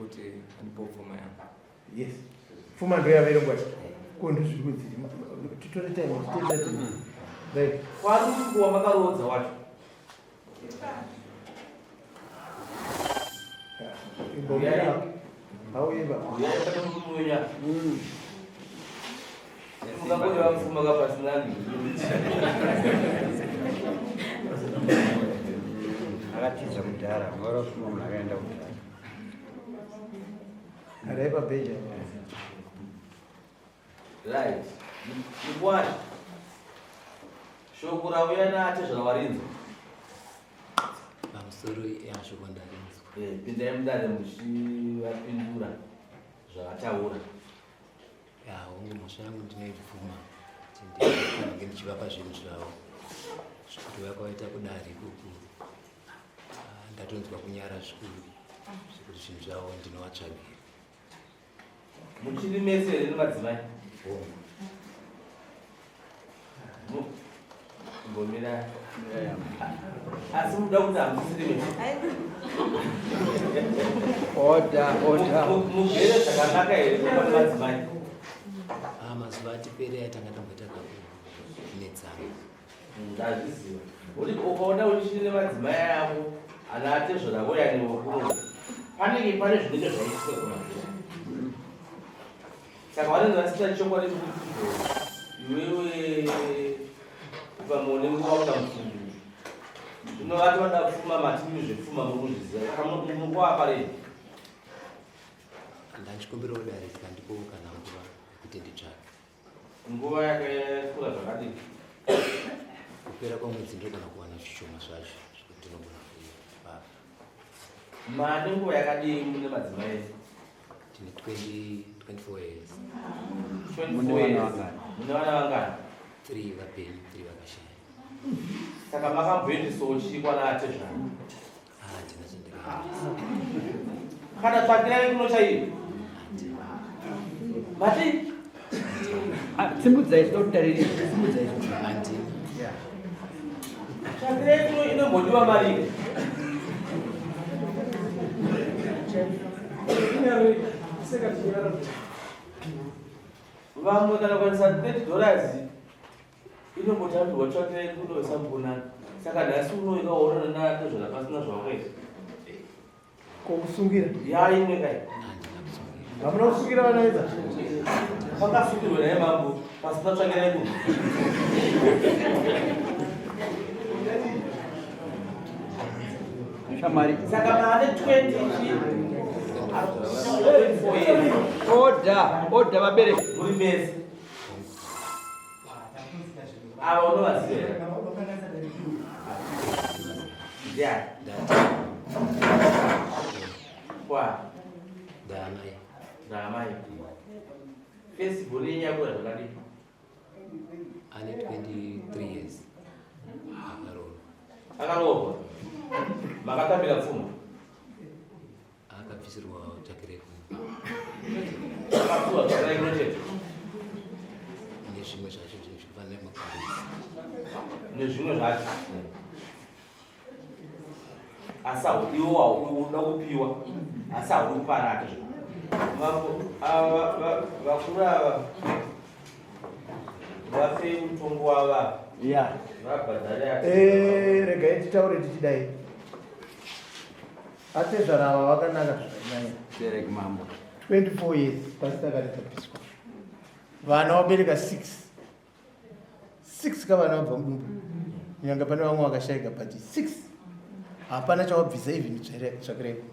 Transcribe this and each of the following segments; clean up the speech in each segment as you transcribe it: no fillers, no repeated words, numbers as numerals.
kuti andipo pfuma yangu. Yes. Pfuma ndo yaverengwa. Ko ndozviri kunzi titore time titore time. Right. Kwari kuwa makaroodza wacho. Akatiza kudhara, mwana munhu akaenda kudhara. Araipa bheja. Right. Mukwasha. Shoko rauya naatezvara warinzwa. Pamusoro yashoko ndarinzwa. Eh, pindai mudare muchivapindura zvavataura. Ya, hongu mhosva yangu ndinoibvuma kuti ndinge ndichivapa zvinhu zvavo. Zvekuti vakaita kudare ikuku. Ah, ndatonzwa kunyara zvikuru zvekuti zvinhu zvavo ndinovatsvagira. Muchiri mese here nemadzimai? Mbomira. Asi muda kuti hamusisiri mese? Order, order. Mugere zvakanaka here nemadzimai? Ah, mazuva atipere atanga tamboita kakunetsana. Ndazviziva. Uri ukaona uchiri nemadzimai avo ana atezvara voyaniwo kuno. Panenge pane zvinenge zvaitika kumadzimai. Saka vanenge vasina chokwadi chekuti iwewe pamwe une nguva kuda musununguro. Zvino vati vada pfuma matimi zvepfuma muri kuzviziva. Saka mukuwapa rei? Ndachikumbirawo dare tikandipowo kana nguva yekuti nditsvake. Nguva yakakura zvakadini? Kupera kwemwedzi ndogona kuwana zvishoma zvacho zvekuti ndinogona kupa. Mane nguva yakadii mune madzimai ese? Tine 20, 24 years. 24 years. Mune vana vangani? 3 vapenyu, 3 vakashaya. Saka makamboendesawo chii kwana atezvara? Ah, handina chandakaendesa. Kana tsvakirai kuno chaiyo? Mati? Ah, simudzai zvinotariri, simudzai. Handina. Tsvakirai kuno inombodiwa mari. Vamwe kana kuendesa 30 dollars inombotambirwa tsvakirai kuno isambonana. Saka nhasi uno ikaonana natezvara pasina zvawakaita. Ko kusungira? Ya imwe kai. Hamuna kusungira vana edza? Pakasungirwa naye mambo pasina tsvakirai kuno. Shamari. Saka maane 20 chi 24 years. Order, order vabereki. Muri mese. Ava unovaziva here? Ndiani? Kwa? Ndaamai. Ndaamai. Festival yenyu yakura zvakadii? Ane 23 years. Akaroorwa. Akaroorwa. Makatambira pfuma? Akabvisirwa tsvakireko. Akabvisirwa tsvakireko chete. Nezvimwe zvacho zvinofanira mapurisa. Nezvimwe zvacho. Asi haudiwa unoda kupiwa asi haudi kupanaka. Mambo ava vakuru ava vape mutongo wava. Yeah. Vabhadhare. Eh, regai titaure tichidai. Atezvara ava vakanaka zvakanyanya. Derek mambo. 24 years pasina kana chapiswa. Vana vabereka 6. 6 ka vana vabva mudumbu. Nyanga pane vamwe vakashaika but 6. Hapana chawabvisa even tsvakireko.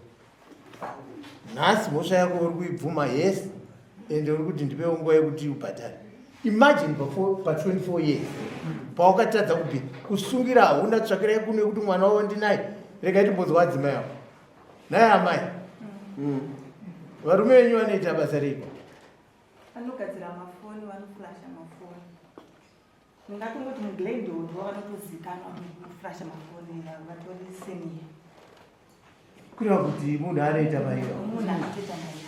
Nhasi mhosva yako uri kuibvuma yes and uri kuti ndipewo nguva yekuti ubhadhare. Imagine pa 24 years pawakatadza kupi kusungira hauna tsvakirai kuno yekuti mwana wavo ndinaye regai timbonzwa adzimai avo naye amai mm. varume venyu vanoita basa reiko vanogadzira mafoni vanoflasha mafoni ndingatongoti muglendon ndo vanotozikanwa kuflasha mafoni vatori senior Kureva kuti munhu anoita mari munhu anotoita mari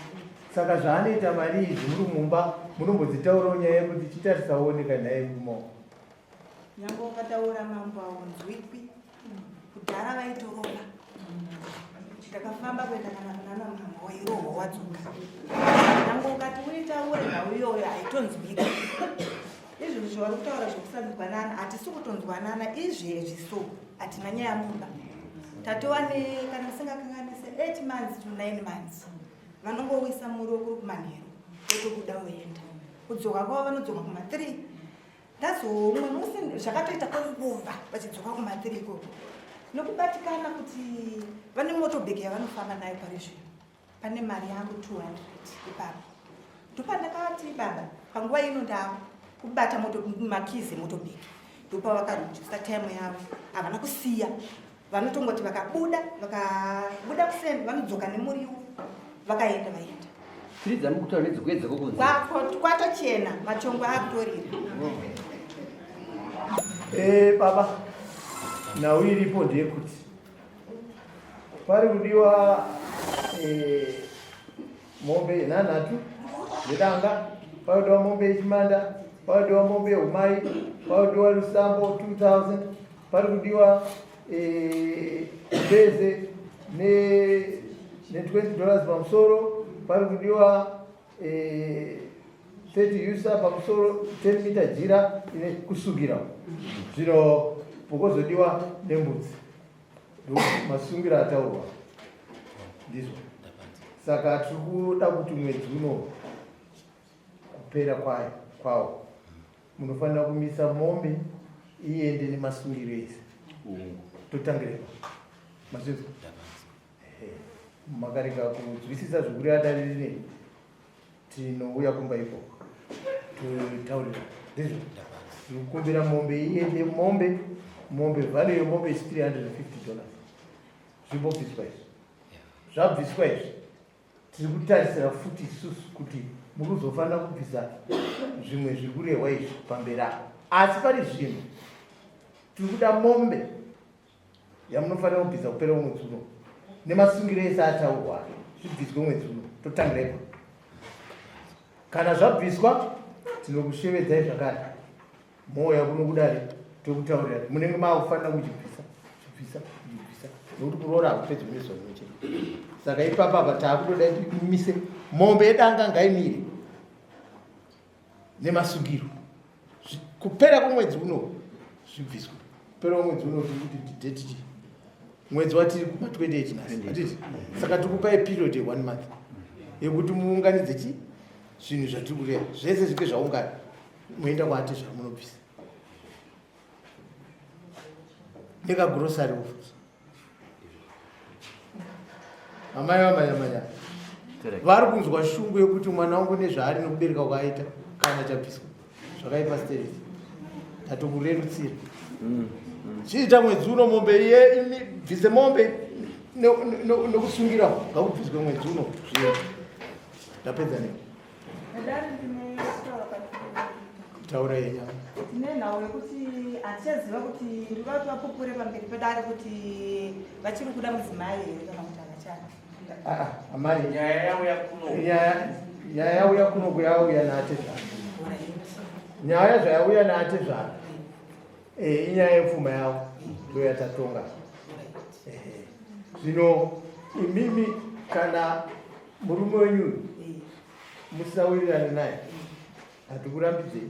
Saka zvaanoita mari izvi muri mumba munombodzitaurawo nyaya yekuti chitarisaoneka nhai mumo. Nyangwe ukataura mambo haunzwikwi. Kudhara vaitorova. Ndakafamba kuenda kana kunana mama wairohwa wadzoka. Nyange ukati uitaure nhau iyoyo haitonzwika. Izvozvi zvavari kutaura zvekusanzwanana hatisi kutonzwanana izvezvi so hatina nyaya mumba. Tatova ne kana usingakanganise 8 months to 9 months vanongowisa muriwo kuri kumanheru votobuda voenda. Kudzoka kwavo vanodzoka kuma 3 Ndazomwe musi zvakatoita kwenguva vachidzoka kumatiri ikoko nokubatikana kuti vane motobhegi yavanofamba nayo pari zvino pane mari yangu 200 ipapo ndopandakavati baba panguva ino ndavo kubata makizi emotobhegi ndopavakarujusa time yavo havana kusiya vanotongoti vakabuda vakabuda kuseni vanodzoka nemuriwo vakaenda vaenda Tiri dzamukutaura nedzikuedza kokunze. Kwatochena machongwe akutorira. Eh baba nhau iripo ndeyekuti pari kudiwa eh, mombe nhanhatu dzedanga pari kudiwa mombe yechimanda pari kudiwa mombe yeumai pari kudiwa rusambo 2000 pari kudiwa eh, mbeze ne ne 20 dollars pamusoro pari kudiwa eh, 30 usa pamusoro 10 mita jira ine kusungira zvino pokozodiwa nembudzi masungiro ataurwa ndizvo saka tiri kuda kuti mwedzi uno kupera kwayo kwawo munofanira kumisa mombe iende nemasungiro ese totangirepa mazvinzwa makarega kunzwisisa zvekureva dare rinei tinouya kumba ikoko totaurira ndizvo tinokumbira mombe iende mombe mombe value yemombe is 350 dollars zvimbobviswa izvi zvabviswa izvi tiri kutarisira futi isusu kuti muri kuzofanira kubvisa zvimwe zviri kurehwa izvi pamberi apo asi pari zvino tiri kuda mombe yamunofanira kubvisa kupera mwedzi uno nemasungiro ese ataurwa zvibviswe mwedzi uno totangira ipa kana zvabviswa tinokushevedzai zvakare mouya kuno kudare tokutaurira munenge maakufanira kuchibvisa chibvisa kuchibvisa nokuti kuroora hakupedzi mune zuva rimwe chete saka ipapa apa taakutoda timise mombe yedanga ngaimire nemasungiro kupera kwemwedzi uno zvibviswe kupera kwemwedzi uno tiri kuti date chii mwedzi watiri kuma 28 nhasi hatiti saka tiri kupai period ye one month yekuti muunganidze chi zvinhu zvatiri kureva zvese zvinge zvaungana moenda kwaati zvamunobvisa nekagrosari futi amai vamanyamanya vari kunzwa shungu yekuti mwana wangu nezvaari nokubereka kwaaita kana chabviswa zvakaipa stereki tatokurerutsira chiita mwedzi uno mombe iye bvise mombe nokusungira ngakubviswe mwedzi uno zviyo ndapedza nei taura yenya tine nhau yekuti hatichaziva kuti ndikuda kuti vapupure pamberi pedare kuti vachiri kuda mudzimai here kana kuti havachada ah, ah, amai nyaya yauya kuno nyaya yauya kuno kuyauya naatezvara nyaya zvayauya naatezvara eh, inyaya yepfuma yavo ndoyatatonga eh, zvino imimi kana murume wenyu musawirirane naye hatikurambidzei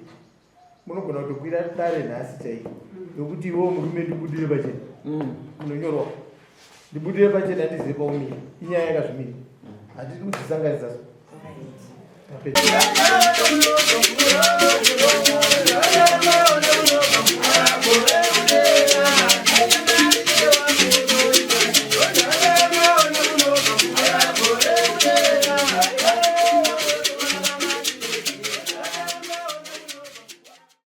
munogona kutokwira dare nhasi chaiko nokuti iwewo murume ndibudire pachena unonyorwa ndibudire pachena ndizive paumira inyaya yakazvimira hatidi kudzisanganisa so. Tapedza.